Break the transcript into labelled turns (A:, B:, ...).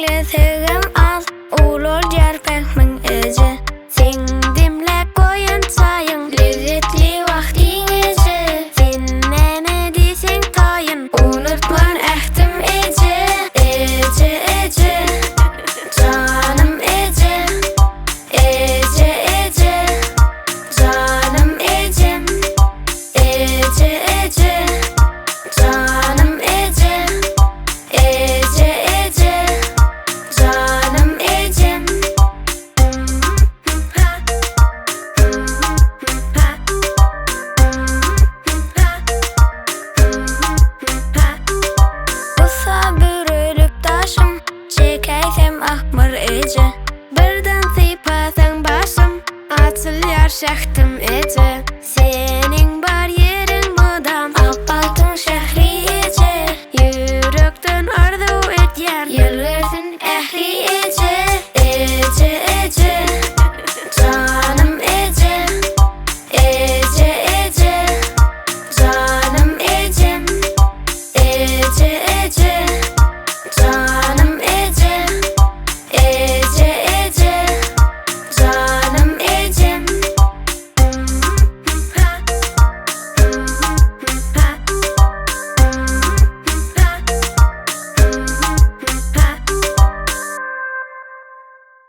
A: Diňlesegem az, Ulaldýar pähmiň eje. Seň demläp goýan çaýyň, Lezzetli wagtyň eje. Sen näme diýseň taýyn, Unutman ähtim eje. Eje, eje, janym eje. Eje, eje, janym ejem. Eje, eje, janym eje. Eje, eje, janym ejem. Gussa bürelip daşym, Çekäýsem ahmyr eje. Birden sypasaň başym, Açylýar şähdim eje. Seniň.